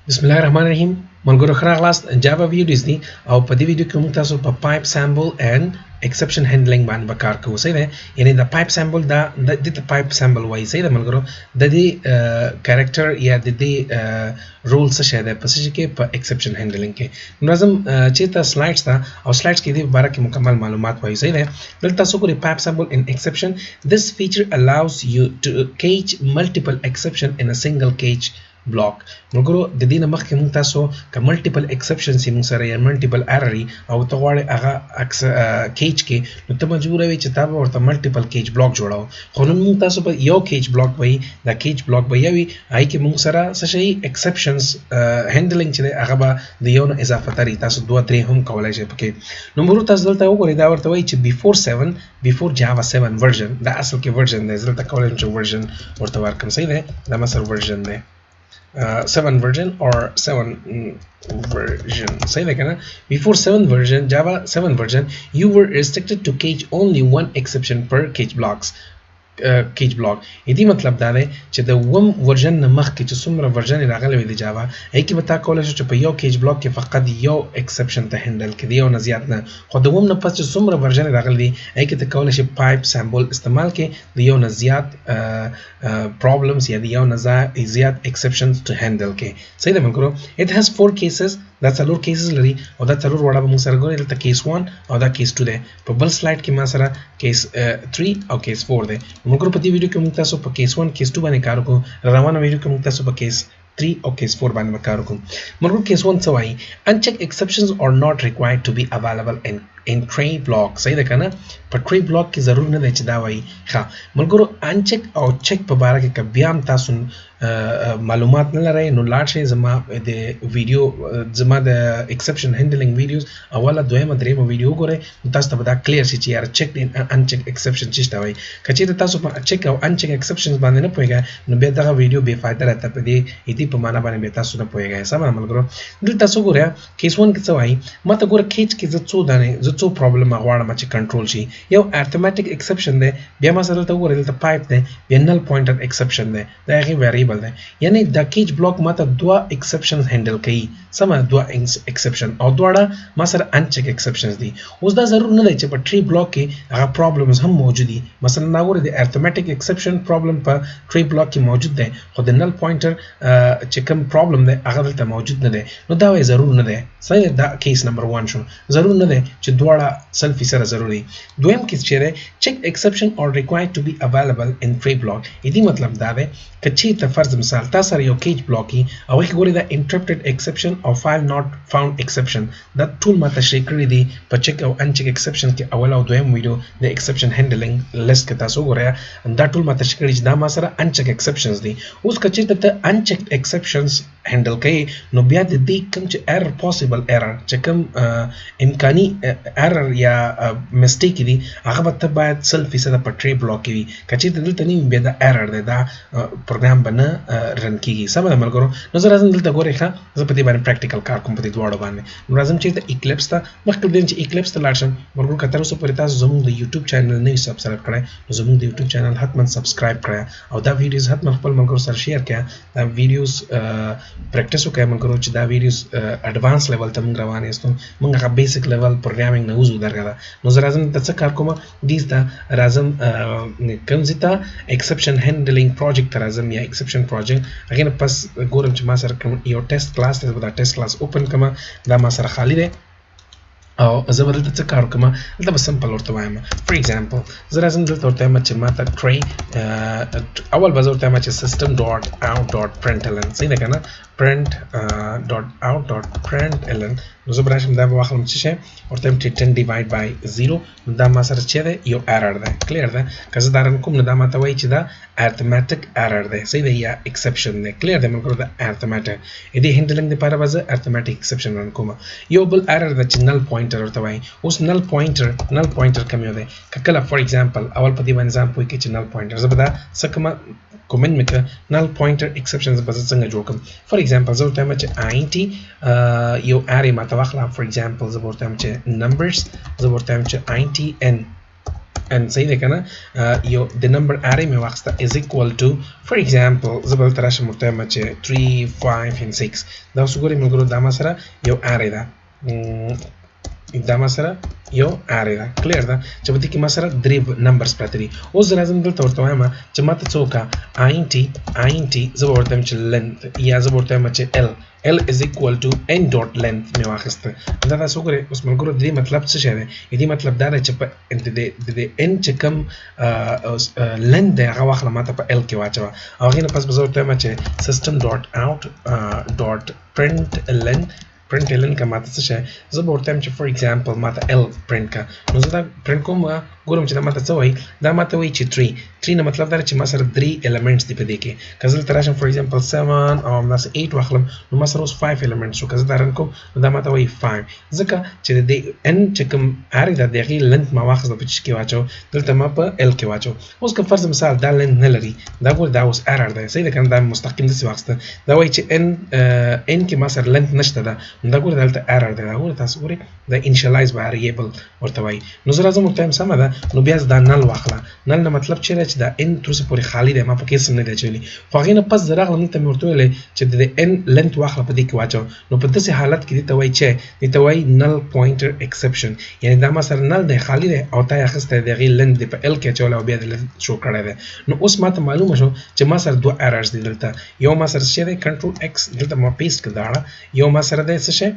بسم الله الرحمن الرحیم. ملګرو ښه راغلاست. Java videos دي او په دې ویډیو کې موږ تاسو په pipe symbol and exception handling باندې به کار کوو. صحیح ده، یعنی د pipe symbol دا دې ته pipe symbol وایي. صحیح ده ملګرو، د دې character یا د دې role څه شی دی په څه شي کې؟ په exception handling کې. نو راځم چېرته slides ته، او slides کې دې باره کې مکمل معلومات وایي. صحیح ده، دلته تاسو ګورئ pipe symbol in exception. This feature allows you to catch multiple exception in a single catch block. ملګرو د دې نه مخکې موږ تاسو که multiple exceptions یې موږ سره یا multiple error او ته غواړې هغه catch کې، نو ته مجبور وې چې تا به ورته multiple catch block جوړاو. خو نن موږ تاسو به یو catch block وي، دا catch block به یوي هغې کې موږ سره څه شی exceptions handling چې دی هغه به د یو نه اضافه تري تاسو دوه درې هم کولی شئ پکې. نو ملګرو تاسو دلته وګورئ، دا ورته وایي چې before 7 before Java 7 version، دا اصل کې version دی، زه دلته کولی شم چې version ورته ورکړم. صحیح دی، دا ما سره version دی 7 version or 7 version. صحیح ده کنه؟ Before 7 version, Java 7 version, you were restricted to catch only one exception per catch blocks. Catch block. دې مطلب دا دی چې د اووم version نه مخکې چې څومره version راغلی وي د Java، هغې کې به تا کولی شو چې په یو catch block کې فقط یو exception ته handle کړې، یو نه زیات نه. خو د اووم نه پس چې څومره version راغلی دي هغې کې ته کولی شې pipe symbol استعمال کړې د یو نه زیات problems یا د یو نه زیات exceptions to handle کړې. صحیح ده ملګرو؟ It has 4 cases. دا څلور cases لري او دا څلور واړه به موږ سره ګورئ. دلته case 1 او دا case 2 دی، په بل slide کې ما سره case 3 او case 4 دی. ملګرو په دې ویډیو کې موږ تاسو په case 1 case 2 باندې کار وکړو، روانه ویډیو کې موږ تاسو په case 3 او case 4 باندې کار وکړو. ملګرو case 1 څه وایي؟ Unchecked exceptions are not required to be available in try block. صحیح ده کنه؟ په try block کې ضرور نه دی چې دا وایي. ښه ملګرو، uncheck او check په باره کې که بیا هم تاسو معلومات نه لرئ نو لاړ شئ زما د ویډیو، زما د exception handling videos اوله دویمه درېیمه ویډیو وګورئ، نو تاسو ته به دا clear شي چې یاره check uncheck exception څه ته وایي. که چېرته تاسو په check او uncheck exceptions باندې نه پوهېږئ نو بیا دغه ویډیو بې فایده راته په دې دې په معنا باندې بیا تاسو نه پوهېږئ. سمه ده ملګرو؟ دلته تاسو وګورئ case 1 کې څه وایي. ما ته ګوره catch کې زه څو دانې، زه څو problem غواړم چې کنټرول شي. یو arithmetic exception دی، بیا ما سره دلته وګورئ دلته pipe دی، بیا null pointer exception دی، دا هغې variable دی. یعنی دا catch block ما ته دوه exceptions handle کوي. سمه، دوه exception او دواړه ما سره uncheck exceptions دي. اوس دا ضرور نه دی چې په try block کې هغه problems هم موجود دي. مثلا دا ګورئ د arithmetic exception problem په try block کې موجود دی، خو د null pointer چې کوم problem دی هغه دلته موجود نه دی. نو دا وایي ضرور نه دی. صحیح، دا case number 1 شو، ضرور نه دی چې دواړه 100% ضروري. دویم case چې دی check exception are required to be available in try block. دې مطلب دا دی که چېرته فرض مثال تا سره یو catch block وي او هغې کې ګورئ دا interrupted exception او file not found exception، دا ټول ما تشریح کړي دي په check او uncheck exception کې اول او دویم ویډیو د exception handling list کې تاسو وګورئ، دا ټول ما تشریح کړي چې دا ما سره uncheck exceptions دي. اوس که چېرته ته unchecked exceptions handle کوې نو بیا د دې کوم چې error possible error چې کوم امکاني error یا mistake دي هغه به ته باید 100% په try block کې وي. که چېرته دلته نه وي بیا دا error دی، دا پروګرام به نه run کېږي. سمه ده ملګرو؟ نو زه راځم دلته ګورئ، ښه زه په دې باندې practical کار کوم په دې دواړو باندې. نو راځم چېرته Eclipse ته. مخکې له دې چې Eclipse ته لاړ شم ملګرو، که تر اوسه پورې تاسو زموږ د YouTube channel نه وي subscribe کړی نو زموږ د YouTube channel حتما subscribe کړئ او دا videos حتما خپل ملګرو سره share کړئ. دا videos practice وکړئ ملګرو چې دا videos advance level ته موږ روان یاستو، موږ هغه basic level programming نه وځو درګه ده. نو زه راځم دلته څه کار کوم، دې ته راځم کوم ځای ته exception handling project ته راځم یا exception project. هغې نه پس ګورم چې ما سره کوم یو test class دی، زه به دا test class open کړم. دا ما سره خالی دی او زه به دلته څه کار وکړم، دلته به simple ورته وایم. For example زه راځم دلته ورته وایم چې ما ته try، اول به زه ورته وایم چې system dot out dot println. صحیح ده که نه؟ print dot out dot println. نو زه به راشم دا به واخلم څه شی ورته وایم چې 10 divide by 0. نو دا ما سره چې دی یو error دی. Clear ده؟ که زه دا run کوم نو دا ما ته وایي چې دا arithmetic error دی. صحیح ده، یا exception دی. Clear ده ملګرو؟ دا arithmetic دې handling دپاره به زه arithmetic exception run کوم. یو بل error ده چې null pointer ورته وایي. اوس null pointer، null pointer کوم یو دی؟ که کله for example اول په دې باندې ځان پوه کړئ چې null pointer زه به دا څه کوم comment مې کړه، null pointer exception به زه څنګه جوړ کړم. For example زه ورته وایم چې int یو array ما ته واخله. For example زه به ورته وایم چې numbers، زه به ورته وایم چې int n n صحیح ده کنه. یو د number array مې واخیسته is equal to for example زه به دلته راشم ورته وایم چې 3 5 and 6. دا اوس وګورئ ملګرو دا ما سره یو array ده، دا ما سره یو array ده، clear ده چې په دې کې ما سره درې numbers پراته دي. اوس زه راځم دلته ورته وایم چې ما ته څه وکړه int زه به ورته وایم چې length یا زه به ورته وایم چې l l is equal to n dot length مې واخیسته. دا تاسو وګورئ اوس ملګرو د دې مطلب څه شی دی؟ د دې مطلب دا دی چې په د دې n چې کوم length دی هغه واخله ما ته په l کې واچوه، او هغې نه پس به زه ورته وایم چې system dot out dot print ln print ln که ماته څه شی، زه به ورته وایم چې for example ماته l print که. نو زه دا print کوم ګورم چې دا ماته څه وایي. دا ماته وایي چې 3 3 نه مطلب دا دی چې ما سره 3 elements دي په دې کې. که زه دلته راشم for example 7 او همداسې 8 واخلم نو ما سره اوس 5 elements شو. که زه دا run کوم نو دا ماته وایي 5، ځکه چې د دې n چې کوم array ده د هغې length ما واخیسته په څه کې واچو، دلته ما په l کې واچو. اوس که فرض مثال دا length نه لري، دا ګوره دا اوس error دی، صحیح ده که نه؟ دا مستقیم داسې واخیسته، دا وایي چې n کې ما سره length نشته ده، نو دا ګوره دلته error دی. دا ګوره تاسو ګورئ دا initialize variable ورته وایي. نو زه راځم ورته وایم سمه ده، نو بیا دا null واخله. null نه مطلب چې دی چې دا n تر اوسه پورې خالي دی، ما پکې څه نه دی اچولی. خو هغې نه پس زه راغلم دلته مې ورته وویلې چې د n length واخله په دې کې واچوه. نو په داسې حالت کې دې ته وایي چې دې ته وایي null pointer exception، یعنې دا ما سره null دی خالي دی او تا یې اخیستی دی، د هغې length دې په l کې اچولی او بیا د length شو کړی دی. نو اوس ما ته معلومه شو چې ما سره دوه errors دي دلته. یو ما سره څه دی control x دلته ما paste کړ داړه، یو ما سره دی څه شی،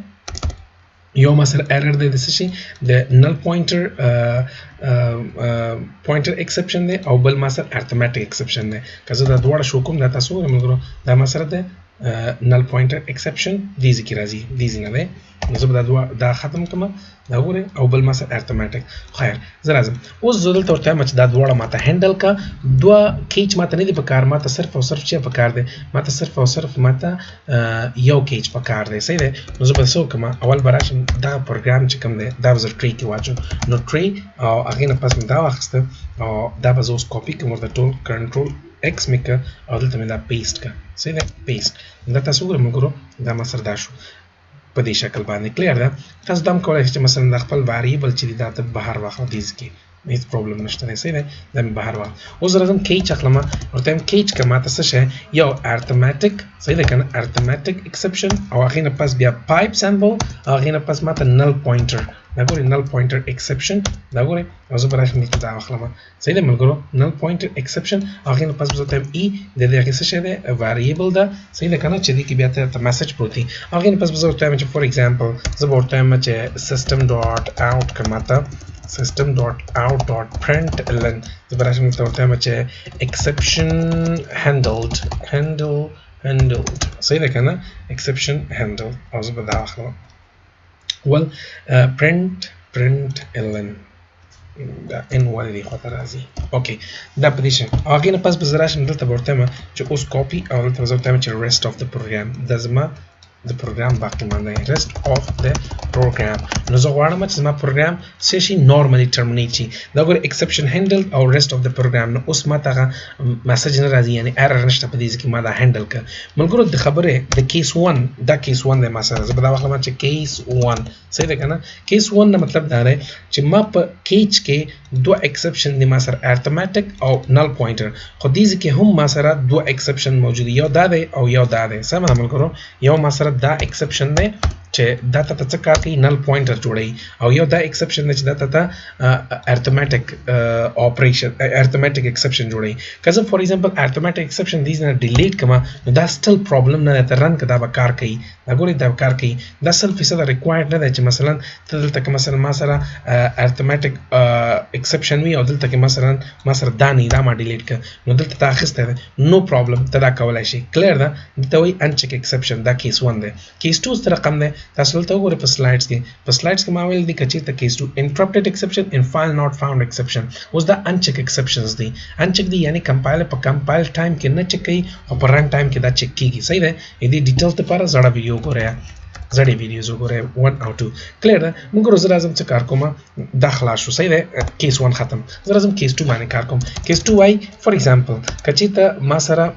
یو ما سره error دی د څه شي د null pointer pointer exception دی، او بل ما سره arithmetic exception دی. که زه دا دواړه شو کوم دا تاسو وګورئ ملګرو، دا ما سره دی null pointer exception دې ځای کې راځي، دې ځای نه دی. نو زه به دا دوه دا ختم کړم، دا وګورئ، او بل ما سره arithmetic. خیر زه راځم اوس زه دلته ورته وایم چې دا دواړه ماته handle که، دوه catch ماته نه دی پکار، ماته صرف او صرف چې پکار دی، ماته صرف او صرف ماته یو catch پکار دی، صحیح دی. نو زه به څه وکړم، اول به راشم دا پروګرام چې کوم دی دا به زه try کې واچوم. نو try او هغې نه پس مې دا واخیسته او دا به زه اوس کاپي کړم ورته ټول، control x مې که او دلته مې دا paste که، صحیح دی paste. دا تاسو وګورئ ملګرو دا ما سره دا شو په دې شکل باندې، clear ده. تاسو دا هم کولی شئ چې مثلا د خپل variable چې دی دا ته بهر واخله، دې ځای کې هیڅ problem نشته دی، صحیح دی. دا مې بهر واخله. اوس راځم catch اخلم، ورته وایم catch که ماته څه شی یو arithmetic، صحیح ده که نه، arithmetic exception، او هغې نه پس بیا pipe symbol، او هغې نه پس ماته null pointer، دا ګورئ null pointer exception، دا ګورئ، او زه به راشم دلته دا واخلم، صحیح ده ملګرو، null pointer exception، او هغې نه پس به زه ورته وایم e د دې هغې څه شی دی variable ده، صحیح ده که نه، چې دې کې بیا ته message پروت دی. او هغې نه پس به زه ورته وایم چې for example زه به ورته وایم چې system dot out که ماته system dot out dot print ln، زه به راشم دلته ورته وایم چې exception handled handled، صحیح ده که نه، exception handled، او زه به دا واخلم well print ln دا n ولې دې خواته راځي، okay دا په دې شی. او هغې نه پس به زه راشم دلته به ورته وایم چې اوس کاپي، او دلته به زه ورته وایم چې rest of the program، دا زما د پروګرام باقي مانده دی rest of the program. نو زه غواړم چې زما پروګرام څه شي normally terminate شي. دا ګوره exception handled او rest of the program. نو اوس ما ته هغه message نه راځي، یعنې error نشته په دې ځای کې ما دا handle کړ. ملګرو د خبرې د case 1، دا case 1 دی ما سره، زه به دا واخلم چې case 1، صحیح ده که نه. case 1 نه مطلب دا دی چې ما په catch کې دوه exception دي ما سره، arithmetic او null pointer، خو دې ځای کې هم ما سره دوه exception موجود دي، یو دا دی او یو دا دی، سمه ده ملګرو. یو ما سره دا exception دی چې دا ته څه کار کوي، null pointer جوړوي، او یو دا exception دی چې دا ته arithmetic operation arithmetic exception جوړوي. که زه for example arithmetic exception دې نه delete کړم نو دا still problem نه دی، ته run که دا به کار کوي، دا ګورې دا به کار کوي. دا سل فیصده required نه دی چې مثلا ته دلته که مثلا ما سره arithmetic exception وي او دلته کې مثلا ما سره دا نه، دا ما delete کړ، نو دلته تا اخیستی دی، no problem، ته دا کولی شې، clear ده. دلته وایي uncheck exception، دا case 1 دی. case 2 څه رقم دی تاسو دلته وګورئ په slides کې، په slides کې ما ویل دي که چېرته case 2 interrupted exception and file not found exception. اوس دا uncheck exceptions دي، uncheck دي یعنی compiler په compile time کې نه چک کوي خو په run time کې دا چک کیږي، صحیح ده. دې details لپاره زړه ویډیو وګورئ، زړې videos وګورئ 1 او 2، clear ده. موږ زه راځم څه کار کوم، دا خلاص شو، صحیح ده، case 1 ختم. زه راځم case 2 باندې کار کوم. case 2 وایي for example که چېرته ما سره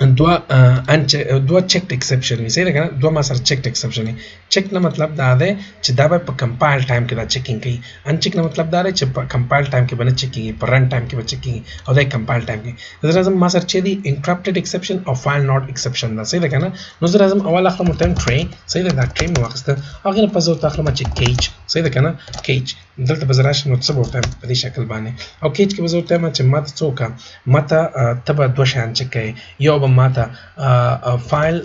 دوه دوه checked exception وي، صحیح ده کنه؟ دوه ما سره checked exception وي. check نه مطلب دا دی چې دا به په compile time کې دا checking کوي. uncheck نه مطلب دا دی چې په compile time کې به نه چک کیږي، په run time کې به چک کیږي، او دا compile time کې. زه راځم ما سره چې دی interrupted exception او file not exception ده، صحیح ده کنه؟ نو زه راځم اول اخلم ورته try، صحیح ده، دا try مې واخیسته، هغې نه پس زه ورته اخلم چې catch، صحیح ده کنه؟ catch دلته به زه راشم نو څه به ورته په دې شکل باندې، او catch کې به زه ورته وایم چې ماته څه وکړه، ماته ته به دوه شیان چک کوې، یو به ماته file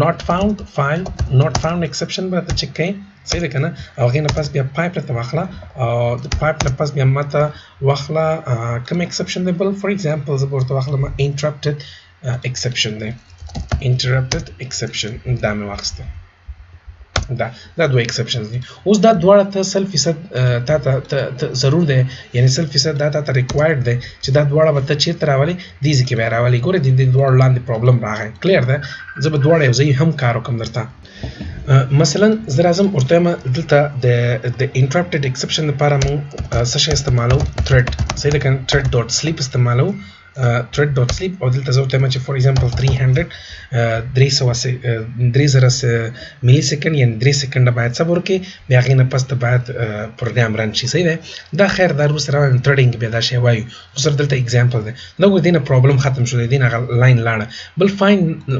not found، file not found exception به راته چک کوې، صحیح ده کنه؟ او هغې نه پس بیا pipe راته واخله، او د pipe نه پس بیا ماته واخله کوم exception دی بل، for example زه به ورته واخلم interrupted exception دی، interrupted exception دا مې واخیسته. دا دوه exceptions دي. اوس دا دواړه ته 100% تا ته ضرور دی، یعنی 100% دا تا ته required دی چې دا دواړه به ته چېرته راولې، دې ځای کې به یې راولې. ګوره د دې دواړو لاندې problem راغی، clear ده؟ زه به دواړه یو ځای هم کار وکړم درته. مثلا زه راځم ورته وایم دلته د interrupted exception لپاره موږ څه شی استعمالو، thread، صحیح ده که نه؟ thread dot sleep استعمالو، thread dot sleep، او دلته زه ورته وایم چې for example 300 3000 millisecond، یعنی 3 سیکنډه باید صبر وکړي، بیا هغې نه پس ته باید پروګرام run شي، صحیح دی؟ دا خیر دا وروسته روان threading بیا دا شی وایو، خو صرف دلته example دی. دا ګوره دې نه problem ختم شو، دې نه هغه line لاړه. بل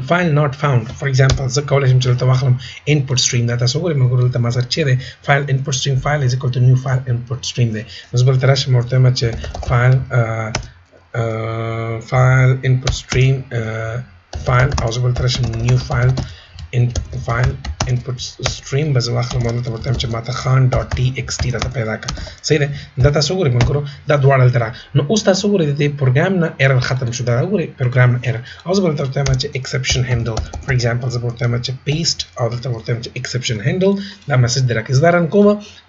file not found، for example زه کولی شم چې دلته واخلم input stream، دا تاسو وګورئ مګر دلته ما سره چې دی file input stream، file is equal to new file input stream دی. نو زه به دلته راشم ورته وایم چې file input stream file، او زه به دلته راشم new file in file input stream به زه واخلم او دلته ورته وایم چې ماته خان dot txt راته پیدا کړه، صحیح دی؟ دا تاسو وګورئ ملګرو دا دواړه دلته راغله. نو اوس تاسو وګورئ د دې پروګرام نه error ختم شو، دا وګورئ پروګرام نه error. او زه به دلته ورته وایم چې exception handle، for example زه به ورته وایم چې paste، او دلته ورته وایم چې exception handle، دا message دی راکړي. زه دا run کوم،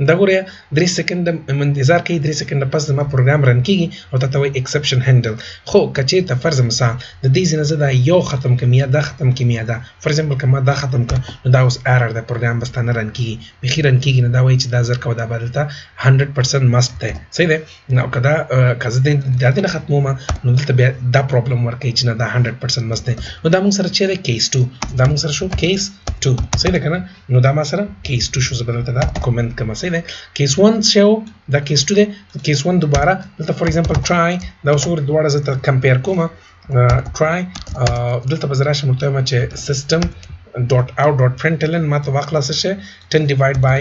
دا ګورئ 3 سیکنډ انتظار کوي، 3 سیکنډ پس زما پروګرام run کیږي او تا ته وایي exception handle. خو که چېرته فرض مثال د دې ځای نه زه دا یو ختم کړم یا دا ختم کړم یا دا، for example که ما دا ختم کړم نو دا اوس error دی، پروګرام به ستا نه run کیږي، بیخي run کیږي نه. دا وایي چې دا زر کوه، دا به دلته 100% must دی، صحیح دی؟ نو که دا که زه دا دې نه ختموم نو دلته بیا دا problem ورکوي چې نه دا 100% must دی. نو دا موږ سره چې دی case 2، دا موږ سره شو case 2، صحیح ده که نه؟ نو دا ما سره case 2 شو، زه به دلته دا comment کړم، صحیح دی؟ case 1 شو، دا case 2 دی. case 1 دوباره دلته for example try، دا اوس وګورئ دواړه زه ته compare کوم، try دلته به زه راشم ورته وایم چې system dot out dot println ما ته واخله څه شی 10 divide by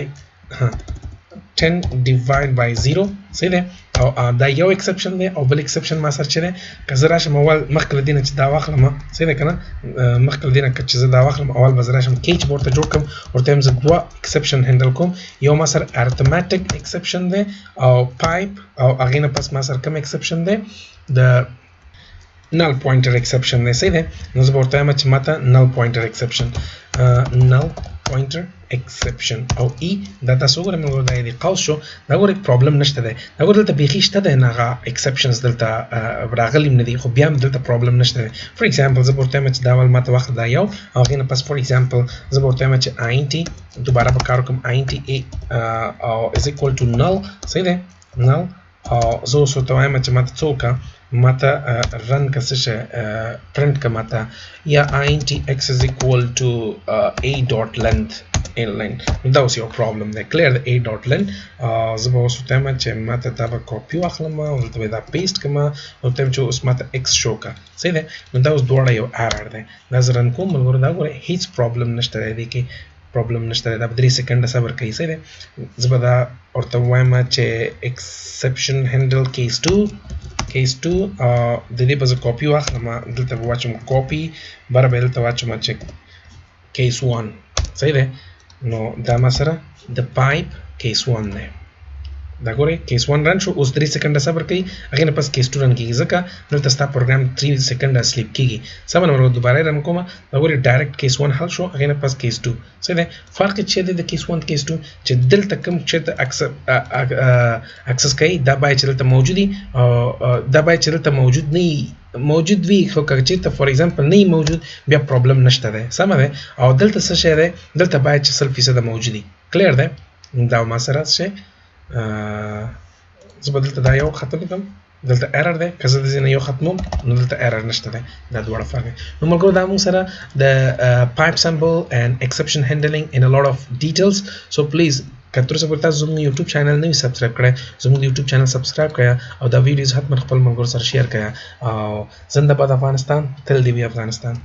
10 divide by 0، صحیح دی؟ او دا یو exception دی، او بل exception ما سره چې دی که زه راشم اول مخکې له دې نه چې دا واخلم، صحیح ده که نه؟ مخکې له دې نه چې زه دا واخلم اول به زه راشم catch به ورته جوړ کړم، ورته وایم زه دوه exception handle کوم، یو ما سره arithmetic exception دی او pipe، او هغې نه پس ما سره کوم exception دی، د null pointer exception دی، صحیح دی؟ نو زه به ورته وایم چې ماته null pointer exception، null pointer exception او ای، دا تاسو وګورئ موږ دا دې قوس شو، دا ګورئ problem نشته دی، دا ګورئ دلته بیخي شته دی نه هغه exceptions دلته راغلي نه دي، خو بیا هم دلته problem نشته دی. for example زه به ورته وایم چې دا اول ماته واخله دا یو، او هغې نه پس for example زه به ورته وایم چې int دوباره به کار وکړم int a او is equal to null، صحیح دی؟ null، او زه اوس ورته وایم چې ماته څه وکړه، ماته run که څه شی print که ماته، یا int x is equal to a dot length length. نو دا اوس یو problem دی، clear دی؟ a dot length. زه به اوس ورته وایم چې ماته دا به کاپي واخلم او دلته به دا paste کړم، ورته وایم چې اوس ماته x شو کړه، صحیح دی؟ نو دا اوس دواړه یو error دی. دا زه run کوم ملګرو، دا وګورئ هیڅ problem نشته دی، دې کې problem نشته دی، دا به 3 سیکنډه صبر کوي، صحیح دی؟ زه به دا ورته ووایم چې exception handle case 2، case 2 د دې به زه کاپي واخلم، دلته به واچوم کاپي، بره به دلته واچوم چې case 1، صحیح دی؟ نو دا ما سره د pipe case 1 دی. دا ګورئ case 1 run شو، اوس 3 سیکنډه صبر کوي، هغې نه پس case 2 run کېږي، ځکه دلته ستا پروګرام 3 سیکنډه sleep کېږي. سمه نه دوباره run کوم، دا ګورئ direct case 1 حل شو، هغې نه پس case 2، صحیح دی؟ فرق چې دی د case 1 case 2 چې دلته کوم چېرته access کوي دا باید چې دلته موجود وي، او دا باید چې دلته موجود نه وي، موجود وي خو که چېرته for example نه وي موجود بیا problem نشته دی، سمه ده؟ او دلته څه شی دی، دلته باید چې 100% موجود وي، clear دی؟ دا ما سره څه شی، زه به دلته دا یو ختم کړم، دلته error دی. که زه د ځینې یو ختموم نو دلته error نشته دی. دا دواړه فرق دی. نو ملګرو دا موږ سره د pipe symbol and exception handling in a lot of details. So please که تر اوسه پورې تاسو زموږ یوټیوب channel نه وي subscribe کړی، زموږ د یوټیوب channel subscribe کړئ او دا videos حتما خپل ملګرو سره share کړئ. او زنده باد افغانستان، تل دې وي افغانستان.